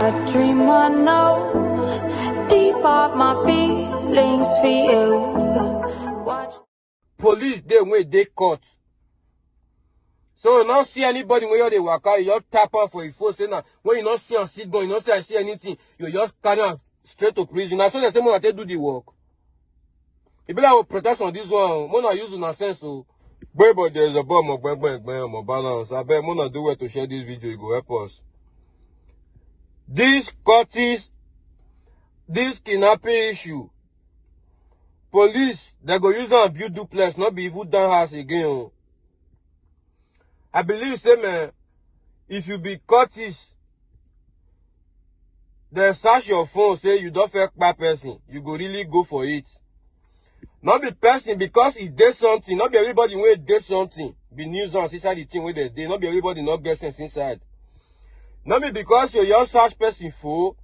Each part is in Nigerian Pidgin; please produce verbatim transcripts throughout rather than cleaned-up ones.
A dream I know, deep are my feelings for you. Watch. Police dey when they court. So you not see anybody when you dey waka, you just tap am for your phone, say na when you not see am sit down, you not see am see anything, you just carry am straight to prison. Na so they say make una take do the work. E be like we protest on this one, make una use una sense o. Gbé body as a bomb, gbẹ́ngbẹ́ngbẹ́n, ọmọ balance. Abeg, make una do well to share this video, e go help us. This cultist, this kidnapping issue, police, they go use am build duplex, not be even down house again o. I believe say, man, if you be cultist, they search your phone, say you don't feel kpa person, you go really go for it. Not be person because e dey something, not be everybody wey dey something be nuisance inside the thing wey they dey, not be everybody not get sense inside. Not be because you just search person for,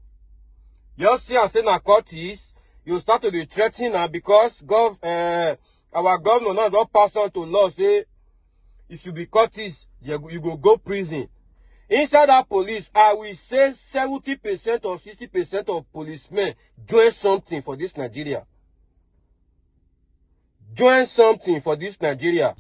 you see and say na cultist, you start to dey threaten am because gov uh, our governor now don pass on to law say if you be cultist, you go, you go go prison. Inside that police, I will say seventy percent or sixty percent of policemen join something for this Nigeria. Join something for this Nigeria.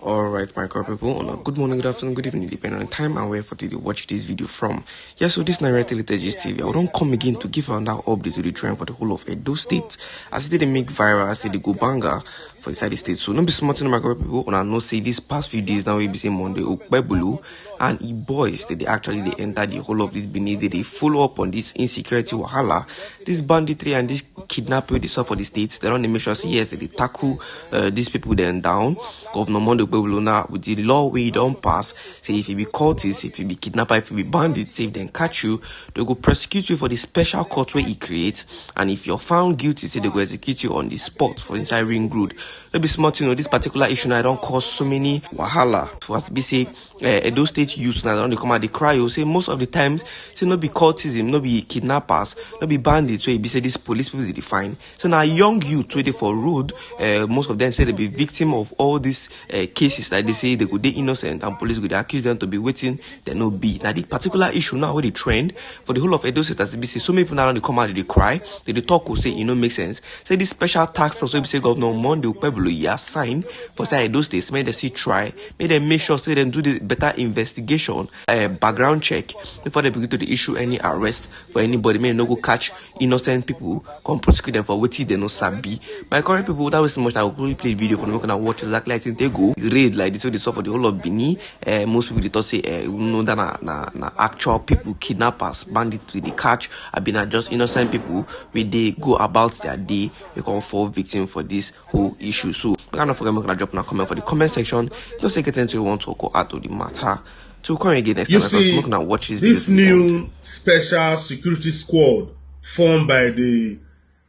All right, my correct people. Una good morning, good afternoon, good evening, depending on the time and where for you to watch this video from. Yeah, so this na Red Latest Gist T V. I don't come again to give another update to the trend for the whole of Edo State. As they dey make viral, as they go banger for inside the state. So don't be smart, my correct people. Una know say these past few days now we be say Monday Okpebulu and e boys that they actually they enter the whole of this Benin. They, they follow up on this insecurity wahala, this banditry and this kidnapping they saw for the states. They don't make sure say yes, they tackle uh, these people then down. Governor Monday Okpebulu now with the law we don't pass. Say if you be cultist, if you be kidnapper, if you be bandit, say if they catch you, they go prosecute you for the special court where he creates. And if you're found guilty, say they go execute you on the spot for inside Ring Road. Let be smart, you know, this particular issue now don't cause so many wahala. For us to be say uh, Edo State youth now don't come out they cry. You say most of the times, say no be cultism, no be kidnappers, no be bandits. So you be say these police people they define. So now young youth waiting for road. Uh, most of them say they be victim of all these uh, cases that they say they go they innocent and police go they accuse them to be waiting. They no be now the particular issue now with the trend for the whole of Edo State as they be say so many people now they come out they cry. They, they talk will say it no make sense. Say this special task force wey be say Governor Monday Okpebholo ya sign for say Edo State, make dem still try, make dem make sure say dem do the better investigation, uh, background check before they begin to dey issue any arrest for anybody. Make dem no go catch innocent people, come prosecute them for wetin they no sabi. My current people, that was so much. I will quickly play video for them. Can watch exactly I think they go raid like this. So they saw for the whole of Benin. Uh, most people they thought say uh, you know that na, na, na actual people, kidnappers, bandits with the catch. I been just innocent people wey dey go about their day, we come fall victim for this whole issue. So make I not forget make I drop a comment for the comment section. Just say get into you want to go out of the matter. To come again next You time, see, make una watch this, this video. New special security squad formed by the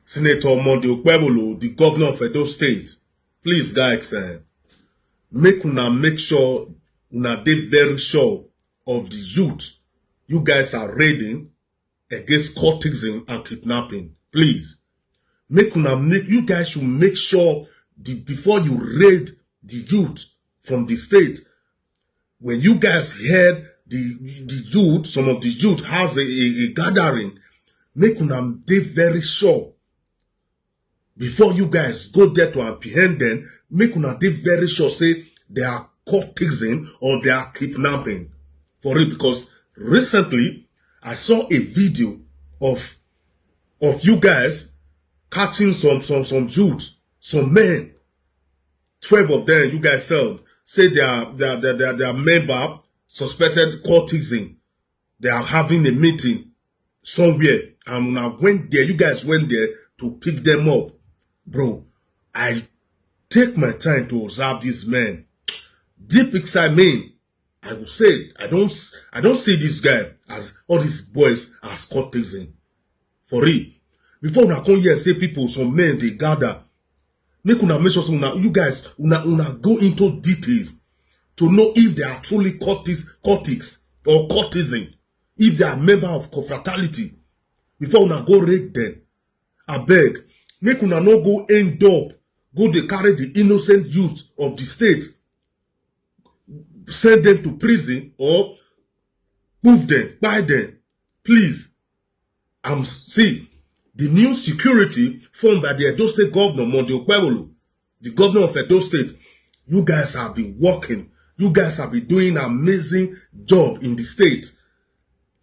Senator Monday Okpebholo, the governor of Edo State. Please, guys, uh, make una make sure una dey very sure of the youth you guys are raiding against cultism and kidnapping. Please, make una make you guys should make sure the before you raid the youth from the state. When you guys heard the the youth, some of the youth has a, a, a gathering, make una dey very sure before you guys go there to apprehend them. Make una dey very sure say they are cultism or they are kidnapping for real. Because recently I saw a video of of you guys catching some some some youth, some men, twelve of them. You guys said say they are they are they are, they are, they are member suspected cultism. They are having a meeting somewhere, and when I went there, you guys went there to pick them up, bro. I take my time to observe these men. Deep inside me, I will say I don't I don't see this guy as all these boys as cultism for real. Before una come here say people, some men they gather. Make una make sure say una you guys una una go into details to know if they are truly cultists, cultics or cultism, if they are member of confraternity. Before una go raid them, I beg, make una no go end up go dey carry the innocent youth of the state, send them to prison or move them, buy them. Please, I'm see the new security formed by the Edo State Governor Monday Okpebholo, the governor of Edo State. You guys have been working. You guys have been doing an amazing job in the state.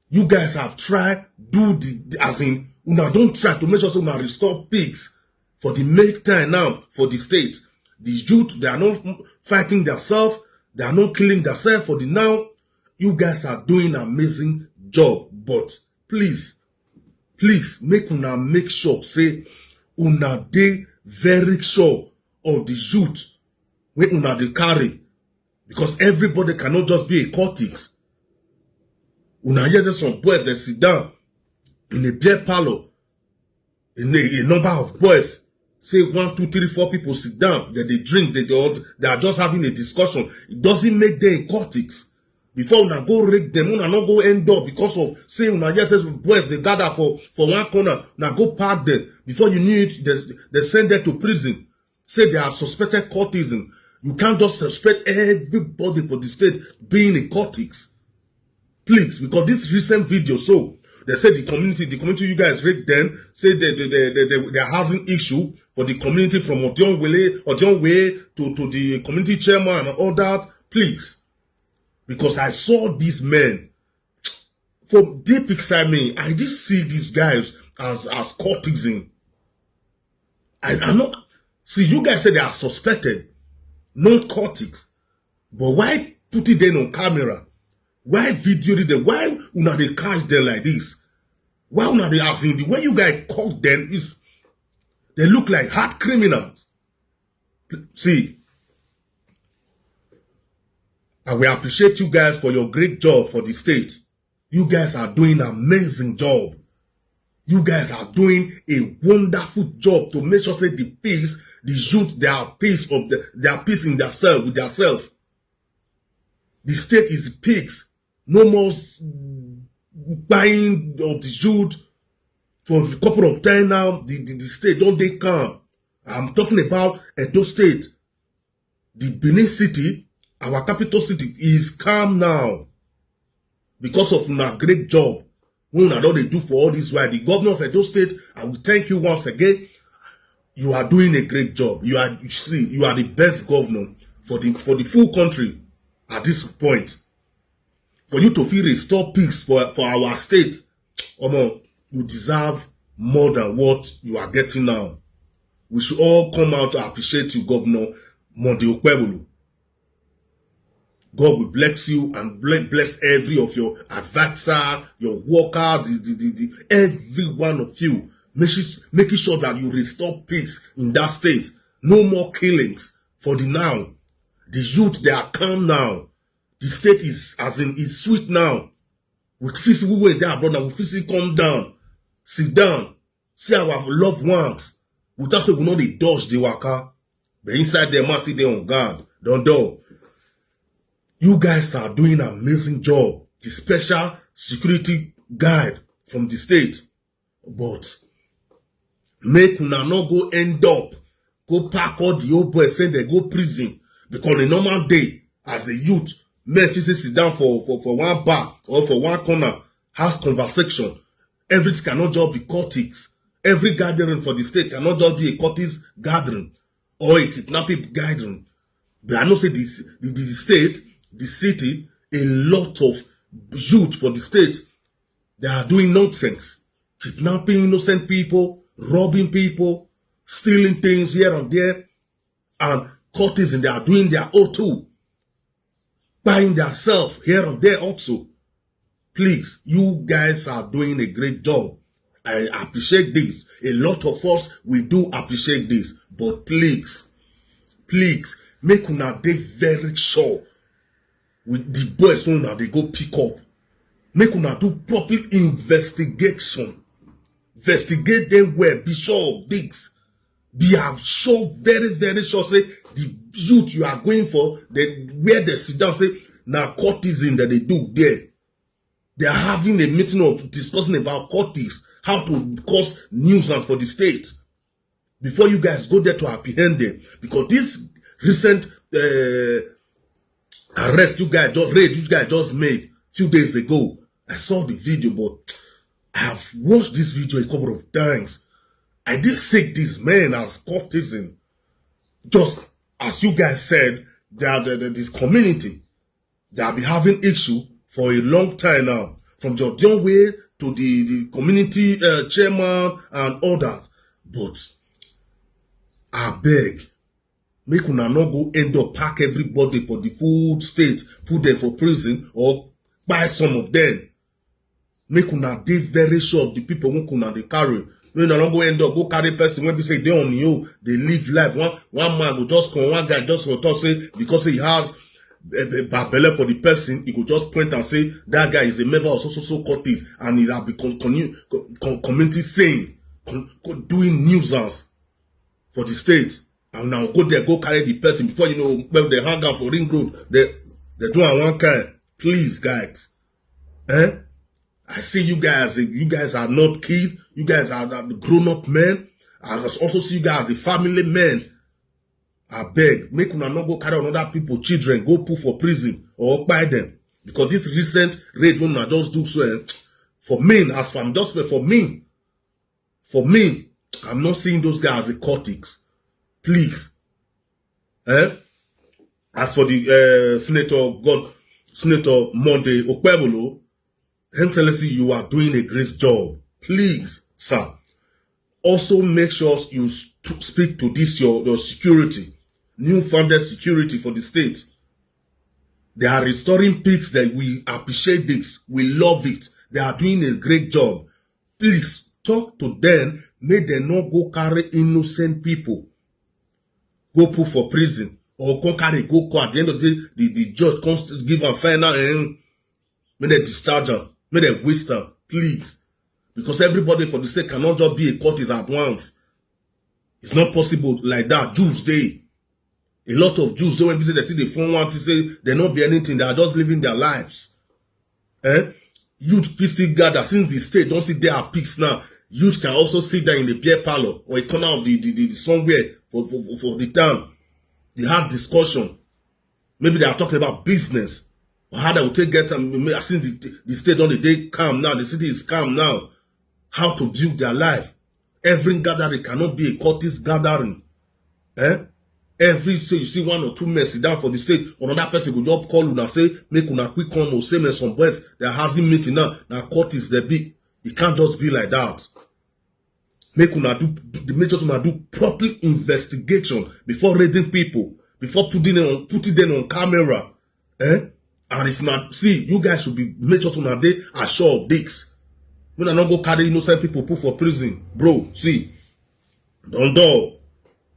You guys have tried do the, the as in una don try to make sure say una restore peace for the make time now for the state. The youth, they are not fighting themselves, they are not killing themselves for the now. You guys are doing an amazing job, but please, please make una make sure say una dey very sure of the youth wey una dey carry, because everybody cannot just be a cultist. Una hear say some boys dey sit down in a beer parlor, in a, a number of boys, say one, two, three, four people sit down, they dey drink, they dey all, they are just having a discussion. It doesn't make them a cultist. Before una go rape them, una no go end up because of say una hear say boys dey gather for for one corner, una go pack them. Before you knew it, they, they send them to prison. Say they are suspected cultism. You can't just suspect everybody for the state being a cultist. Please, because this recent video, so they say the community, the community you guys rape them, say they, they, they, they, they, they are housing issue for the community from Odionwele, Odionwe to, to the community chairman and all that. Please, because I saw these men from deep inside me, I did see these guys as, as cultism. I, I know. See, you guys say they are suspected, not cultics. But why put it then on camera? Why video it them? Why una dey catch them like this? Why una dey as in the way you guys caught them is they look like hard criminals. See, I will appreciate you guys for your great job for the state. You guys are doing an amazing job. You guys are doing a wonderful job to make sure say the peace, the youth, they are peace of the, they are peace in themselves with themselves. The state is peace. No more s- buying of the youth for a couple of time now. The, the, the state don't they come. I'm talking about Edo State. The Benin City, our capital city, is calm now because of una great job wey una don dey do for all this while. The governor of Edo State, I will thank you once again. You are doing a great job. You are, you see, you are the best governor for the, for the full country at this point. For you to feel restore peace for, for our state, omo, you deserve more than what you are getting now. We should all come out to appreciate you, Governor Monday Okpebholo. God will bless you and ble- bless every of your advisor, your workers, the, the, the, the, every one of you. Make sure, making sure that you restore peace in that state. No more killings for the now. The youth, they are calm now. The state is, as in, it's sweet now. We feel say we wey dey abroad now, we feel say come down, sit down, see our loved ones. Without say we no dey dodge the waka. But inside there, man still dey on guard. Don't do. You guys are doing an amazing job. The special security guide from the state. But make una no go end up go pack all the old boys, say they go prison, because the normal day as a youth, men fit sit down for, for, for one bar or for one corner, have conversation. Everything cannot just be cultics. Every gathering for the state cannot just be a cultist gathering or a kidnapping gathering. But I know say this, the, the state, the city, a lot of youth for the state, they are doing nonsense, kidnapping innocent people, robbing people, stealing things here and there, and cultism. They are doing their own too, buying themselves here and there also. Please, you guys are doing a great job. I appreciate this. A lot of us, we do appreciate this. But please, please, make una dey very sure with the boys wey una dey go pick up. Make una do proper investigation. Investigate them well. Be sure of this. Be am sure, very, very sure say the youth you are going for, the where they sit down, say na cultism that they do there. They are having a meeting of discussing about cultics, how to cause nuisance for the state. Before you guys go there to apprehend them, because this recent uh, arrest you guys just raid you guys just made few days ago, I saw the video, but I have watched this video a couple of times. I did see this man as courtesan. Just as you guys said, they are the, the, this community, they have been having issue for a long time now, from the Odion Way to the, the community uh, chairman and others. But I beg, make una no go end up pack everybody for the full state, put them for prison or buy some of them. Make una dey very sure of the people wey una dey carry. Make una no go end up go carry person wey be say dey on him own, dey live life. One one man go just come, one guy just go talk say because he has belle for the person, he go just point and say that guy is a member of so so so cultist and he has been con con con community saying con con doing nuisance for the state. And now go there, go carry the person before you know when they hang out for Ring Road, they they do am one kind. Please, guys. Eh? I see you guys. You guys are not kids. You guys are the grown-up men. I also see you guys as a family man. I beg, make una no go carry another people children go put for prison or buy them, because this recent raid wey una just do so, eh, for me, as for just for me, for me, I'm not seeing those guys as a cultics. Please, eh? As for the uh, senator, God, Senator Monday Okpebholo, Excellency, you are doing a great job. Please, sir, also make sure you speak to this your, your security, new funded security for the state. They are restoring peace. That we appreciate this. We love it. They are doing a great job. Please talk to them. Make them not go carry innocent people, go put for prison, or come carry go court. At the end of the day, the, the judge comes to give a final, and make dem discharge am, make dem waste am, please. Because everybody for the state cannot just be a cultist at once. It's not possible like that. Jews dey. A lot of Jews dey wey be say dem still dey form one thing say dem no be anything. They are just living their lives. Eh? Youth fit still gather since the state don still dey at peace now. Youth can also sit down in the beer parlor or a corner of the, the, the, the somewhere for, for, for, for the town. They have discussion. Maybe they are talking about business or how they will take get am. Since the, the state don dey calm now, the city is calm now. How to build their life. Every gathering cannot be a cultist gathering. Eh? Every so you see one or two men sit down for the state, another person go just call una say make una quick come or say man some boys they are having meeting now. Na cultist they be. It can't just be like that. Make una do the make sure una do proper investigation before raiding people, before putting them on putting them on camera. Eh? And if una see, you guys should be make sure una dey assured of this. Make una no go carry innocent people put for prison, bro. See, don do.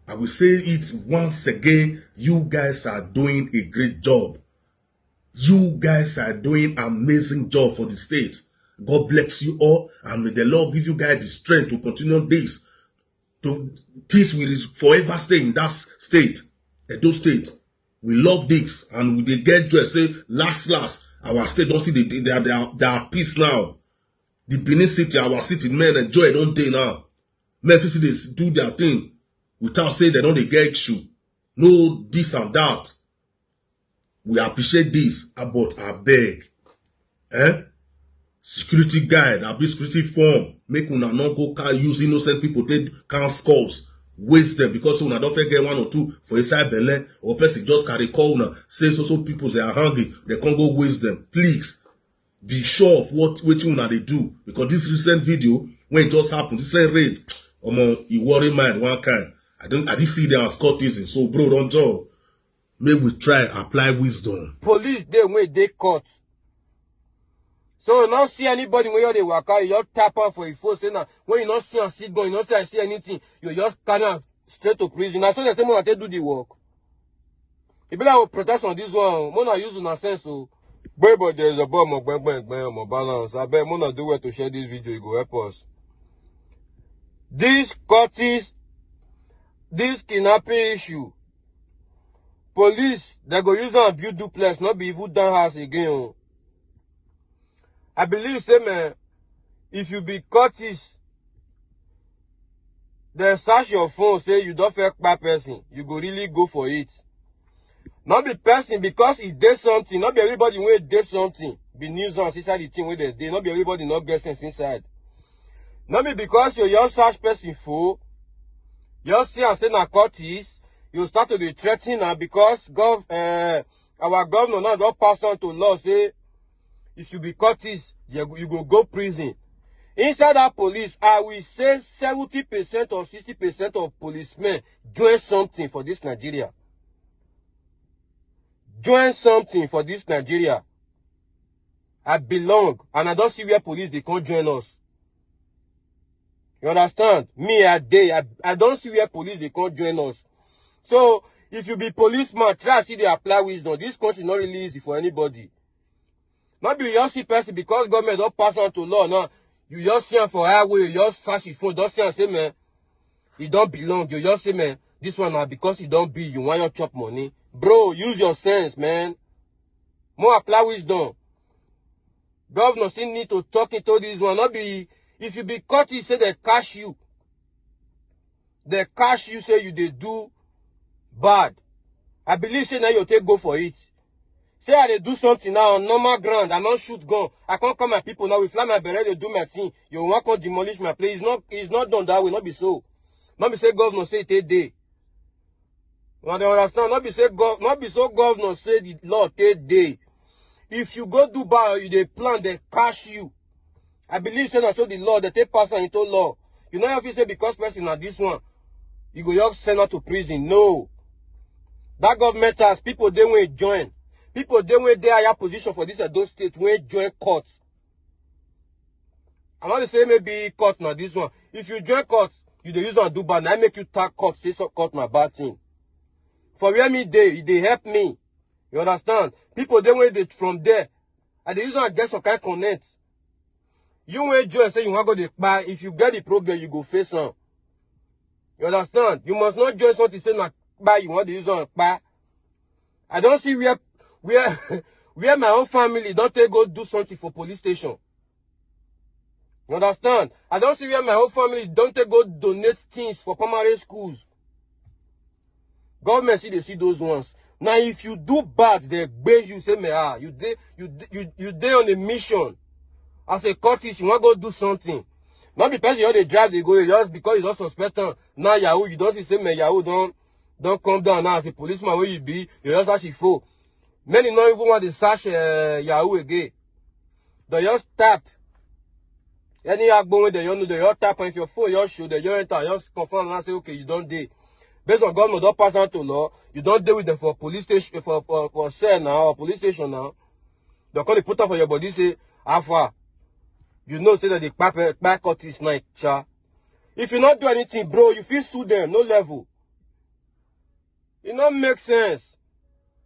I will say it once again. You guys are doing a great job. You guys are doing amazing job for the state. God bless you all, and may the Lord give you guys the strength to continue this. To peace will forever stay in that state, Edo State. We love this, and we dey get joy. Say last last, our state don see the they are they are, they are at peace now. The Benin City, our city, men enjoy don dey now. Men fit still dey do their thing without say they don dey get issue. No this and that. We appreciate this, ah, but I beg, eh? Security guide, abi security form, make una no go car use innocent people take count scores, waste them because una don fit get one or two for inside belle, or person just carry call una say so so people they are hungry, they can't go waste them. Please be sure of what wetin una dey do, because this recent video when it just happened, this recent raid, omo, e worry mind one kind. I don't I didn't see them as courtesan. So bro, don't tell. Make we try apply wisdom. Police dey wey dey court. So you no see anybody wey you dey waka, you just tap am for your phone, say na when you no see am sit down, you no see am see anything, you just carry am straight to prison. Na so dem say make una take do the work. E be like we protest on this one o. Make una use una sense o. Gbegbo there is a bomb, gbegbo, gbegbo, balance. Abeg, make una do well to share this video, e go help us. This cultist, this kidnapping issue, police, they go use am build duplex, no be even down house again o. I believe say, man, if you be cultist, they search your phone, say you don fit kpai person, you go really go for it. No be person because e dey something, no be everybody wey dey something be nuisance inside the thing wey dem dey, no be everybody no get sense inside. No be because you just search person for, you see and say na cultist, you start to dey threaten am because gov uh, our governor now don pass on to law say if you be cultist, you go go prison. Inside that police, I will say seventy percent or sixty percent of policemen join something for this Nigeria. Join something for this Nigeria. I belong, and I don't see where police they can't join us. You understand? Me, I day, I, I don't see where police they can't join us. So if you be policeman, try see they apply wisdom. This country not really easy for anybody. Not be your see person because government don't pass on to law now. You just see am for highway, you just flash your phone, just see am say man, he don't belong. You just say man, this one now because he don't be, you want your chop money, bro. Use your sense, man. More apply wisdom. Governor still need to talk into this one. Not be if you be caught, he say they catch you. They catch you, say you they do bad. I believe say now you take go for it. Say I dey do something now on normal ground. I not shoot gun. I can't come my people now. We fly my beret, they do my thing. You want to demolish my place. It's not, it's not done that way. Not be so. Not be say governor say it take day. Now they understand. Not be say gov. Not be so governor say the law take day. If you go do bad, you they plan they catch you. I believe say na so the law they take pass am into law. You know if you say because person na this one, you go just send out to prison. No. That government has people they will join. People they will they higher position for this Edo state will join court. I'm not say maybe court na this one. If you join court, you dey use and do bad. I make you tag court, say so court na bad thing. For where me dey, e dey help me. You understand? People they will they from there. I dey use and get some kind connect. You will join say you want go the buy. If you get the problem, you go face on. You understand? You must not join something say na buy you want to use on buy. I don't see where where where my own family don't take go do something for police station. You understand? I don't see where my own family don't take go donate things for primary schools. Government see they see those ones. Now if you do bad, they base you say me ah, you dey you dey- you you dey on a mission. As a cultist, you want go do something. Not because you dey drive, they go just because you don't suspect them. Now Yahoo, you don't see say me Yahoo don't don't come down now as a policeman where you be, you just actually fool. Many not even want to search uh, Yahoo again. They just tap. Any agbo when they you know they just tap on your phone, your show, they just enter, just confirm and say okay, you don't dey. Based on government don't pass out to law, you don't deal with them for police station for for, for cell now or police station now. They call the put up for your body say how far. You know say that the pack pack cut is night, cha. If you not do anything, bro, you feel sue them, no level. It not make sense.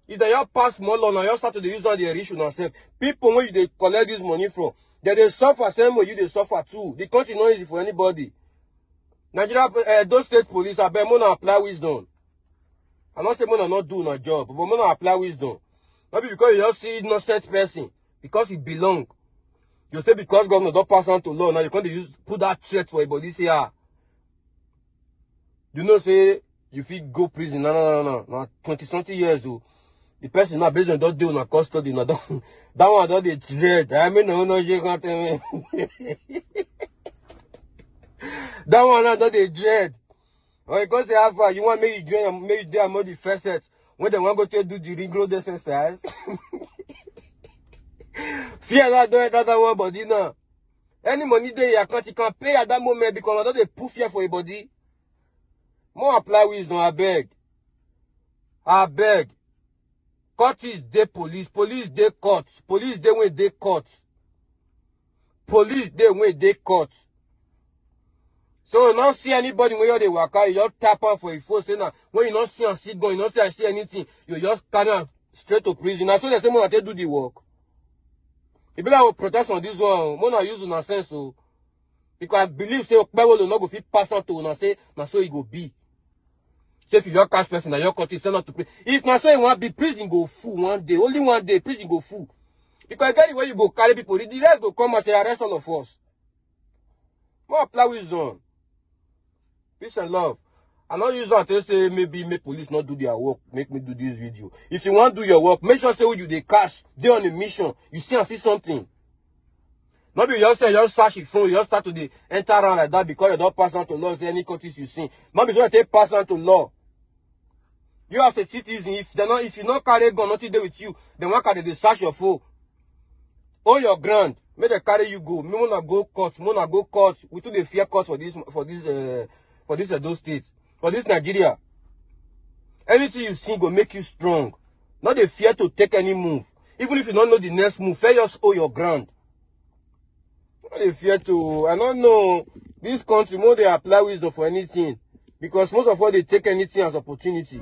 If they all pass more law now, you start to dey use all the issue now. Sef. People when you dey collect this money from, they dey suffer same way you dey suffer too. The country not easy for anybody. Nigeria, uh, those state police, I bet more apply wisdom. I not say more not do no job, but more apply wisdom. Not be because you just see innocent person because he belong. You say because government don't pass on to law now, you can't use put that threat for a body say ah. You know say you fit go prison. No, no, no, no. Now twenty something years old. The person now based on don't deal na custody. Now that, that one don't dey dread. I mean, no, no, you can't tell me. That one now don't dey dread. Or you go say how far you want make you join, make you dey among the first set when they want go to do the ring road exercise. Fear that don't that one body now. Any money dey your account, you can pay at that moment because I don't dey put fear for your body. More apply wisdom, I beg. I beg. Court is dey police, police dey court, police dey when dey court. Police dey when dey court. So you not see anybody when you dey waka, you just tap on for your phone say now when you not see and see gun, you not see and see anything, you just carry am straight to prison. Now so they say more they do the work. If you like protest on this one, more na use una sense so. Because I believe say Okpebholo no go fit pass on to una say na so e go be. Say if you don catch person na your country send am to prison. If na so e wan be, prison go full one day, only one day prison go full. Because e get the way you go carry people, the rest go come out and arrest all of us. More apply wisdom. Peace and love. I no use that to say maybe make police not do their work, make me do this video. If you want do your work, make sure say you dey cash, dey on a mission. You see and see something. No be just say you just search your phone, you just start to dey enter around like that because you don pass am to law say any cultist you see. No be so you take pass am to law. You as a citizen, if dem no, if you no carry gun, nothing dey with you, dem wan carry dey search your phone. Hold your ground, make dem carry you go. Make una go court, make una go court. We too dey fear court for this, for this, uh, for this Edo State, for this Nigeria. Anything you see go make you strong. No dey fear to take any move. Even if you no know the next move, first just hold your ground. No dey fear to, I no know. This country, make dem apply wisdom for anything. Because most of us dey take anything as opportunity.